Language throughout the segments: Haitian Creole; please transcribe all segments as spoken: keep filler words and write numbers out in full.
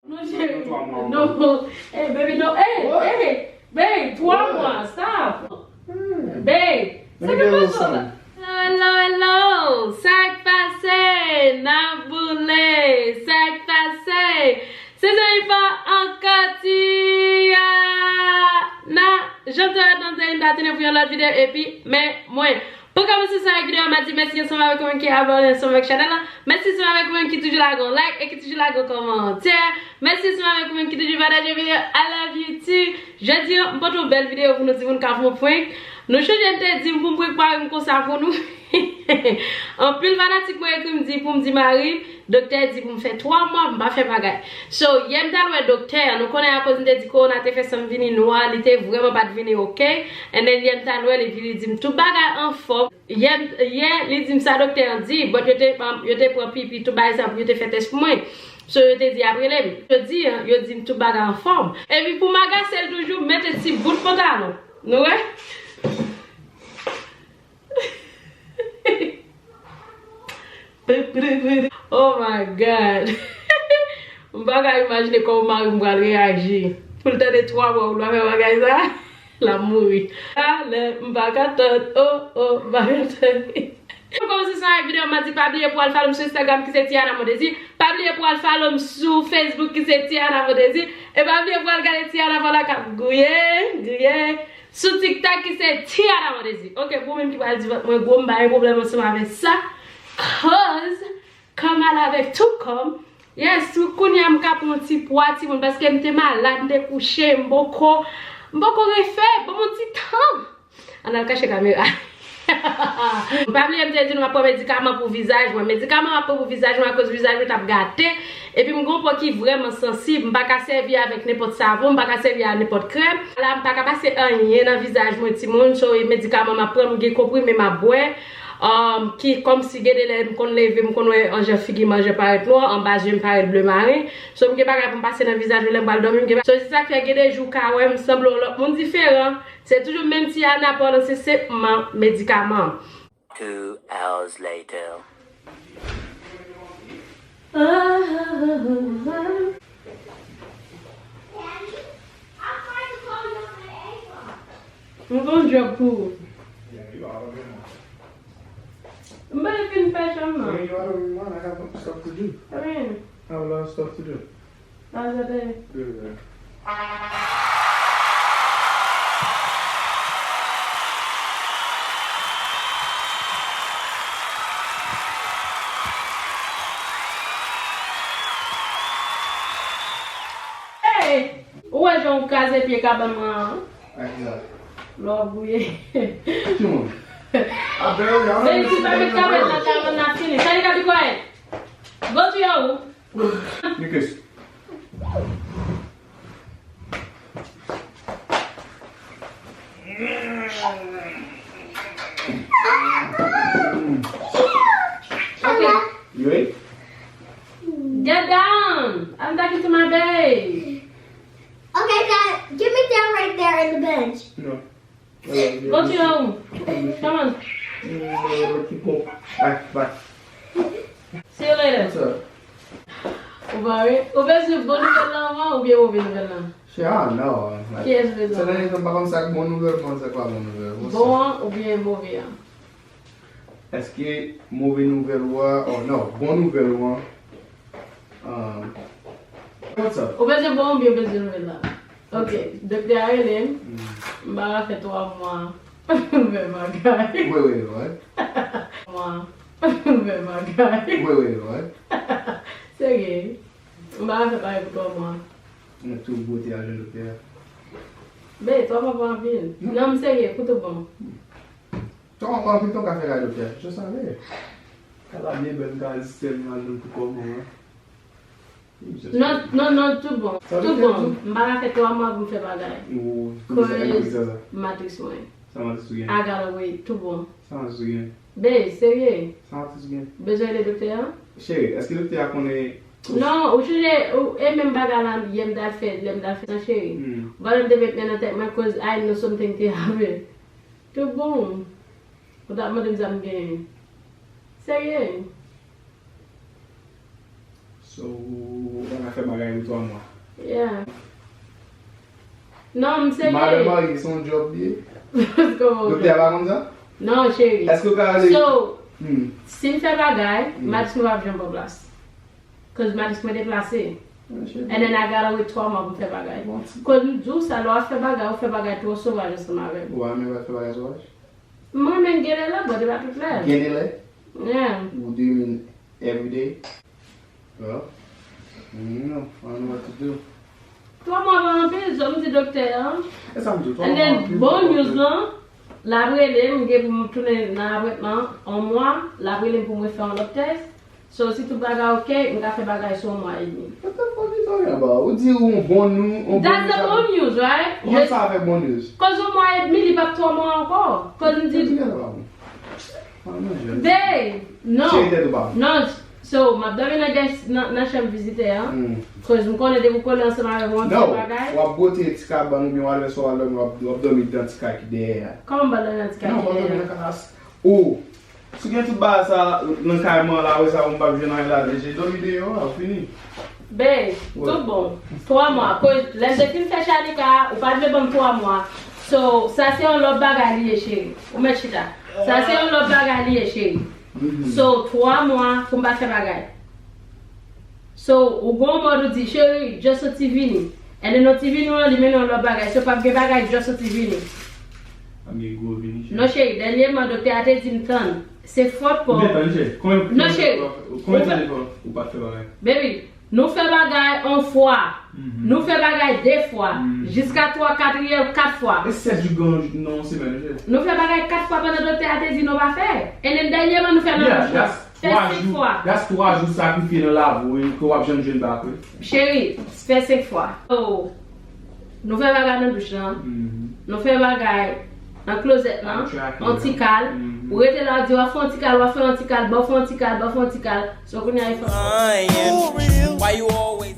Non, cheri. Non, twa mwa ankò. Non. Hey, baby, non. Hey, hey, babe, twa mwa, stop. Babe, sa ki pase la? Hello, hello, hello. Sa k pase? N ap boule. Sa k pase? Se zanmi pa ankò Tiana. Jan m te wè tande, m ta tounen pou yon lòt videyo, epi, men, mwen. Pou kòmanse sa avèk videyo, m ap di mèsi ansanm avèk ou menm ki abòne ansanm avèk chanèl la. Mèsi ansanm avèk ou menm ki toujou lage yon like e ki toujou lage yon kòmantè. Mèsi ansanm avèk ou menm ki toujou pataje videyo. I love you too. Jodi a, m pote yon bèl videyo pou nou timoun k ap fè yon prank. Nou chonje n te di m pou m prepare m konsa pou nou. Anpil fanatik mwen ekri m di pou m di mari m, doktè di pou m fè twa mwa pou m pa fè bagay. So, yè m t al wè doktè a, nou konnen akoz m te di kowona te fè san m vini nwa, li te vrèman pa t vini oke. And then yè m t al wè li, epi li di m tout bagay anfòm. Yè, yè, li di m sa doktè an di, but yo te, um, yo te pran pipi, tout bagay sa pou yo te fè tès pou mwen. So, yo te di ap rele m. Yo di, yo di m tout bagay anfòm. Epi pou m agase l toujou, mete ti bout pantalon. Nou wè? Oh my God. M pa ka imajine kòman mari m pral reyaji. Pou l tande twa mwa ou dwe fè bagay sa. L ap mouri. Alè, m pa ka tann. Oh, oh, m pa ka tann. Pou kòmanse sa avèk videyo, m ap di pa bliye pou al follow m sou Instagram ki se Tiana Mondésir. Pa bliye pou al follow m sou Facebook ki se Tiana Mondésir. E pa bliye pou al gade Tiana Vòlò k ap gouye, gouye. Sou TikTok ki se Tiana Mondésir. Ok, pou ou menm ki pral di vant mwen gwo, m pa gen pwoblèm ansanm avèk sa. Cause, kòm al avèk tou kòm. Yes, kounye a m ka pran yon ti pwa timoun, paske m te malad, m te kouche, m poko, m poko refè, ban m yon ti tan. Ann al kache kamera. Pa bliye m te di nou m ap pran medikaman pou vizaj mwen. Medikaman m ap pran pou vizaj mwen akoz vizaj mwen t ap gate. Epi m gen yon po ki vrèman sansib. M pa ka sèvi avèk nenpòt savon, m pa ka sèvi a nenpòt krèm. La, m pa ka pase anyen nan vizaj mwen, timoun. So, e medikaman m ap pran, m gen konprime m ap bwè. Um, ki kòmsi gen de lè m konn leve, m konn wè an jan figi m an jan parèt nwa, anba zye m parèt ble maren. So, m gen bagay pou m pase nan vizaj mwen lè m pral dòmi, m gen ba-, so, se sa k fè gen de jou w ka wè m sanble yon lòt moun diferan. Se toujou menm Tiana pandan se senpman medikaman. Two hours later. M gon djòb pou ou. M pa fin fè chanm nan. I have a lot of stuff to do. Have a lot of stuff to do. How's your day? Good, good. Hey! Ou wè jan w kraze pye kabann mwen an? Ak sa. Lò w gouye. Timoun. Men si pa met kabann nan, kabann nan fini. Sa li ka di kòrèk? Go to your room. Nikes. Okay. You ready? Get down. I'm talking to my babe. Okay, Dad, give me down right there in the bench. No. Go to your room. Come on. Alright, bye. See you later. What's up? Ou pa wè? Ou bezwen bon nouvèl la anvan oubyen move nouvèl la? Shit, I don't know. Like, kiyès bezwen? Sèten tan m pa konn sa k bon nouvèl, m pa konn sa k pa bon nouvèl. What's up? Bon an oubyen move an? Èske move nouvèl ou a, oh non, bon nouvèl ou an, um, what's up? Ou bezwen bon oubyen ou bezwen nouvèl la? Ok, doktè a rele m. Mm. M pa ka fè twa mwa pou m fè bagay. Wait, wait, what? Mwa pou m fè bagay. Wait, wait, what? Serye. M pa ka fè bagay pou twa mwa. Mwen tou bwote a jwenn doktè a. Ben, twa mwa pa anpil. Non. Non, m serye, pou tout bon. Twa mwa pa anpil tan w ka fè kay doktè a. Just ale. Kay la byen bèl, m ka al sèl m al jwenn pou kòman an. Non, non, non, tout bon. Tout bon. M pa ka fè twa mwa pou m fè bagay. Cause matris mwen. Sa matris ou gen? I gotta wait, tout bon. Sa matris ou gen? Babe, serye. Sa matris ou gen? Bezwen rele doktè a? Cheri, èske doktè a konnen? Non, ou chonje, ou, e menm bagay la, yè m t al fè, lè m t al fè sa, cheri. Hmm. Ou pa t ap te met men nan tèt mwen, cause I know something te happen. Tout bon. Ou t ap mande m sa m genyen. Serye. So, ou pa ka fè bagay pou twa mwa. Yeah. Non, m serye. Madan marye, se yon djòb li ye? Kòman w Doktè a pa konn sa? Non, cheri. Èske w ka ale? So, hmm, si m fè bagay, hmm, matis mwen p ap janm pran plas. Cause matis mwen deplase. Ah, cheri. And then I gotta wait twa mwa pou m fè bagay. Bon, ti. Cause m di w sa, lè w ap fè bagay, ou fè bagay twò sovaj ansanm avè m. Ou pa renmen fè bagay sovaj? M renmen gen de lè, but e pa tout lè. Gen de lè? Yeah. Ou do you mean every day? Well, mm, no, I don't know what to do. Twa mwa pa anpil, so m di doktè an. E sa m di, twa mwa pa anpil. And then, bon news lan, l ap rele m, m gen pou m tounen nan apwentman, yon mwa, l ap rele m pou mwen fè yon lòt tès. So, si tout bagay ok, m ka fè bagay sou yon mwa edmi. What the fuck you talking about? Ou di yon bon nou, yon bon nou. That's the bon news, right? Kòman sa fè bon news? Cause yon mwa edmi, li p ap twa mwa ankò. Cause m di. Tèt ou genlè pa bon. Babe, non. Cheri, tèt ou pa bon. Non, so, m ap dòmi nan guest, nan, nan chanm vizitè an. Hmm. Cause m konnen depi w kole ansanm avè m, w ap fè bagay. Non, w ap bwote ti kabann oubyen whatever, so w al dòmi, w ap, w ap dòmi nan ti kay ki dèyè a. Kòman m pral dòmi nan ti kay ki dèyè a? Non, w ap dòmi nan kay la. Oh! Si w gen tout bagay sa nan kay mwen la, apre sa, ou p ap jwenn anyen ladan, jis dòmi deyò a, ou fini. Babe, tout bon. Twa mwa. Cause lè m te fin fè Shanika, ou pa t vle ban m twa mwa. So, sa se yon lòt bagay li ye, cheri. Ou mèt chita. Sa se yon lòt bagay li ye, cheri. Mhm. So, twa mwa pou m pa fè bagay. So, ou gon mòd ou di, cheri, just soti vini. And then non ti vini an, li mennen yon lòt bagay. So, p ap gen bagay just soti vini. Amigo vini, cheri. Non, cheri, dènyèman, doktè a te di m tann. Se fòt pa w. Ou te tann, cheri. Konbyen, non, cheri. Konbyen tan ou pa t fè bagay? Baby, nou fè bagay yon fwa. Mhm. Nou fè bagay de fwa. Mhm. Jiska twa, katriyèm, kat fwa. E sèt jou nan yon semèn, cheri. Nou fè bagay kat fwa pandan doktè a te di nou pa fè. And then dènyèman, nou fè nan yon jou. Fè senk fwa. That's twa jou sakrifye nan lavi w ke w ap janm jwenn pa apre. Cheri, fè senk fwa. Oh. Nou fè bagay nan douch lan. Mhm. Nou fè bagay nan klozèt lan. Yon ti kal. Mhm. Ou rete la, w di w ap fè yon ti kal, w ap fè yon ti kal, ban w fè yon ti kal, ban w fè yon ti kal. So, kounye a, e fè. Why you always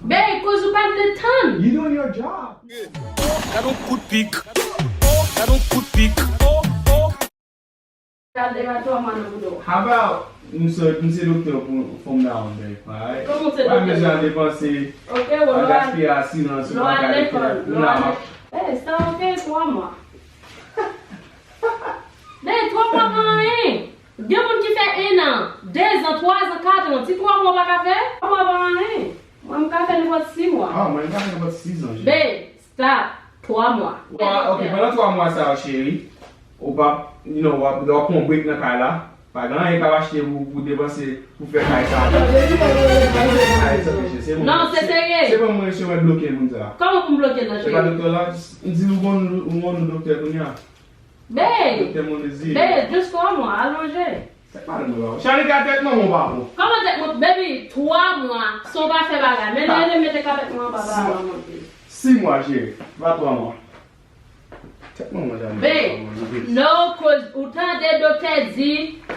Babe, cause ou pa t vle tann. You doing your job. Gad yon kout pik. Gad yon kout pik. Gade, gade twa mwa nan bouda w. How about, m se, m se doktè pou from now on, babe, alright? Kòman w se doktè? Pa bezwen al depanse, ok, al gaspiye silans ou pa ka lekòl. Lè w al lekòl. Eh, sa ok, twa mwa. Men, twa mwa pa anyen. Gen moun ki fè en an, de zan, twa zan, kat an. Ti twa mwa w pa ka fè? Twa mwa pa anyen. Mwen, m ka fè nenpòt sis mwa. Ah, mwen, m ka fè nenpòt sis an, cheri. Babe, stop. Twa mwa. Twa, ok, pandan twa mwa sa yo, cheri, ou p ap, you know, w ap, w ap pran yon break nan kay la. Pa gen anyen k ap achte pou, pou depanse, pou fè kay sa. Ay, tanpri, cheri, se bon. Non, se serye. Se bon, mwen, se mwen bloke moun sa. Kòman pou m bloke l nan, cheri? Se pa doktè la, m di nou bon, nou bon, nou doktè kounye a. Babe! Doktè Monlezi. Babe, just twa mwa, alonje. Tèt madanm mwen pa bon. Shanika, tèt manman w pa bon. Kòman tèt mwen, baby, twa mwa, san w pa fè bagay. Men lè mete kapèt mwen anba ba a, manman. Sis mwa, cheri. Pa twa mwa. Tèt manman Shanika pa bon, non. Babe, no, cause ou tande doktè di,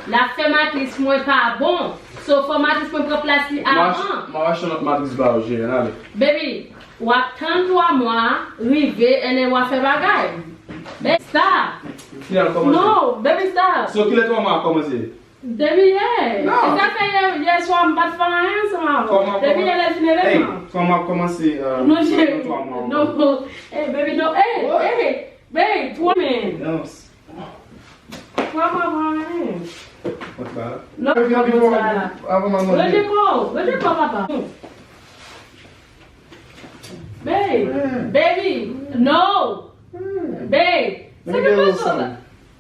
l ap fè matris mwen pa bon. So, fò matris mwen pran plas li avan. M a ach-, m a achte lòt matris ba ou, cheri, ann ale. Baby, w ap tann twa mwa rive, and then w ap fè bagay. Baby, stop. Final kòmanse. No, baby, stop. So, kilè twa mwa ap kòmanse? Depi yè. Non. E sa fè yè, yè swa m pa t fè anyen ansanm avè w. Depi yè lè fin eleman. Hey, twa mwa ap kòmanse, euh, nan twa mwa ankò. No. Hey, baby, no. Hey, hey, baby, twa men. Non. Twa mwa pa anyen. What the? Non, non, non, non, non. Ranje kò w, ranje kò w, papa. Babe, baby, no. Babe, sa ki pase w la?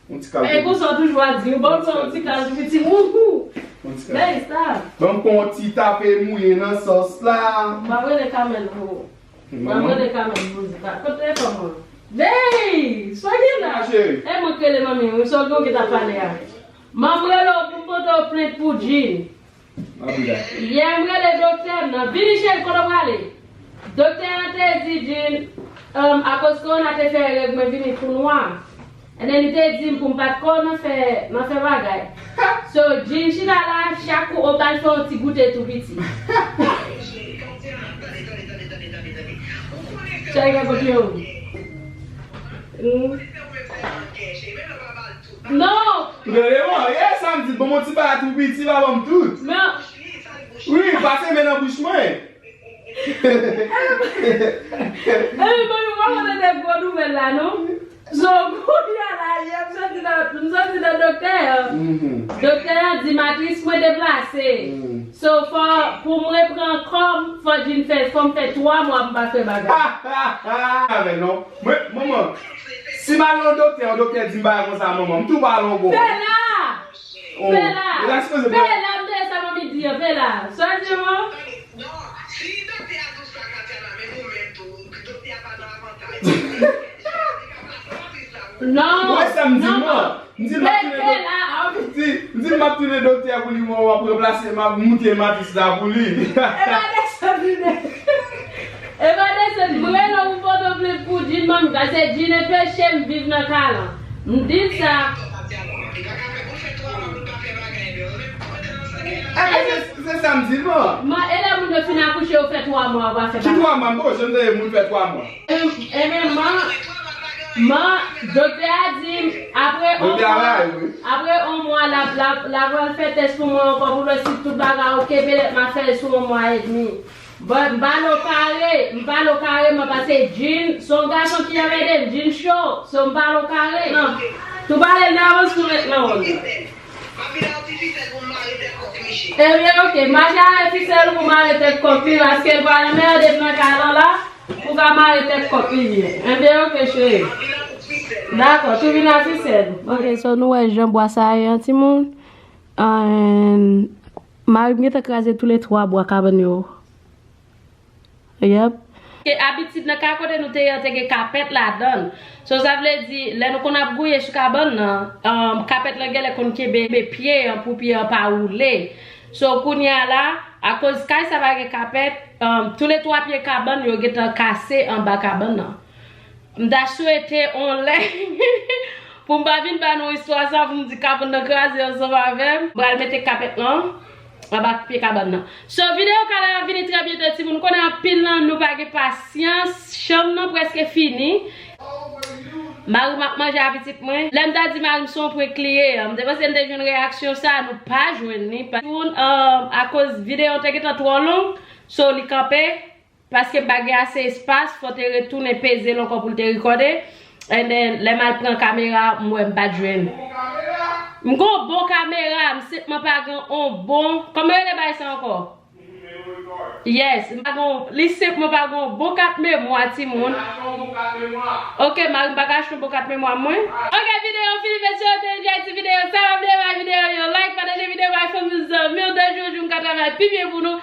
Yon ti kal. E konsa w toujou ap di, bon, yon ti kal tou piti, wouhou. Yon ti kal. Babe, stop. Ban m pran yon ti tape mouye nan sòs la. M ap rele Kamèl pou ou. M ap rele Kamèl pou ou. Kote telefòn mwen? Babe, sa ki la? E mwen k rele manmi, wi, sa w gen w ki t ap pale a. M ap rele w pou m pote w plent pou Jean. Yè, m rele doktè m nan. Vini, cheri, kote w prale? Doktè an te di Jean, um, akoz kowona te fè règ mwen vini tou nwa. And then li te di m pou m pa t ko nan fè, nan fè bagay. So, Jean chita la, chak kou, ou ba l fè yon ti goute tou piti. Cheri, gade kote yo. Hmm. Non! Gade, bon, yè, sa m di, bon, mon ti bagay tou piti, pa ban m tout. Men, Wi, pase men nan bouch mwen. Epi, mwen, mwen pa konn de gwo nouvèl la, non. So, kounye a la, yè, m soti nan, m soti nan doktè an. Doktè an di matris mwen deplase. So, fò, pou mwen pran kò m, fò Jean fè, fò m fè twa mwa pou m pa fè bagay. Avè non. Mwen, manman, si m al nan doktè, yon doktè di m bagay konsa, manman, m tou pa al yon bò. Fè la! Fè la! Fè la, m te sa manmi di an, fè la. Sa di mwen? Non, si doktè a di w sa, Katiana, men ou menm tou, doktè a pa nan avantaj. Non, ou wè sa m di non, mwen? M di m ap tounen dok-, m di, m di m ap tounen doktè pou li, mwen w ap ranplase, m ap moute matris la pou li. E pa desann vide. E pa desann, mwen nan ou foto vle pou Jean manmi, paske Jean enpeche m viv nan kay lan. M di l sa. Ebyen, se, se sa m di l, man. Man, e lè moun yo fin akouche, yo fè twa mwa, yo pa fè bagay. Ki twa mwa? M poko janm tande moun fè twa mwa. Ebyen, man, man, doktè a di, apre yon mwa, apre yon mwa, l ap, l ap, l ap al fè tès pou mwen ankò, pou l wè si tout bagay oke, petèt m ap fè l sou yon mwa edmi. But m pale w kare, m pale w kareman, paske Jean, se yon gason ki anmède m, Jean cho, so m pale w kare. Non. Tou pale l nan avans pou met nan wòl la. Ebyen, oke, mache avè fisèl ou pou mare tèt kòk li, paske l pral anmède m nan kay lan la, pou ka mare tèt kòk li byen. Ebyen, oke, cheri. Dakò, tou vin a fisèl. Oke, so nou wè jan bwa sa ye an timoun. And mari m gentan kraze tou le twa bwa kabann yo. Yep. E abitid nan kay kote nou te ye an te gen kapèt ladan l. So, sa vle di, lè nou konn ap gouye sou kabann nan, um, kapèt lan genlè konn kenbe pye an pou pye an pa woule. So, kounye a la, akoz kay sa pa gen kapèt, um, tou le twa pye kabann yo gentan kase anba kabann nan. M ta swete on lè pou m pa vin ba nou istwa sa pou m di kabann nan kraze ansanm avè m. M pral mete kapèt lan anba pye kabann nan. So, videyo kay la ap vini trè byento, timoun. Konnen anpil nan nou pa gen pasyans. Chanm nan prèske fini. Mari m ap manje a pitit mwen. Lè m ta di mari m se yon prank li ye, m te panse n te jwenn reyaksyon sa, nou pa jwenn li. Pa-, timoun, um, akoz videyo an te gentan twò long, so li kanpe. Paske m pa gen ase espas, fò te retounen peze l ankò pou l te rekòde. And then, lè m al pran kamera, m wè m pa t jwenn. M gen yon bon kamera, m senpman pa gen yon bon, kòman yo rele bagay sa ankò? Yes, m pa gen yon, li senpman pa gen yon bon kat memwa, timoun. Ok, mari m pa ka achte yon bon kat memwa mwen. Ok, videyo fini, mesye, yo te enjoy ti videyo sa, pa bliye bay videyo yon like, pataje videyo bay fanmi w, zanmi w, de jou jou m ka travay pi byen pou nou.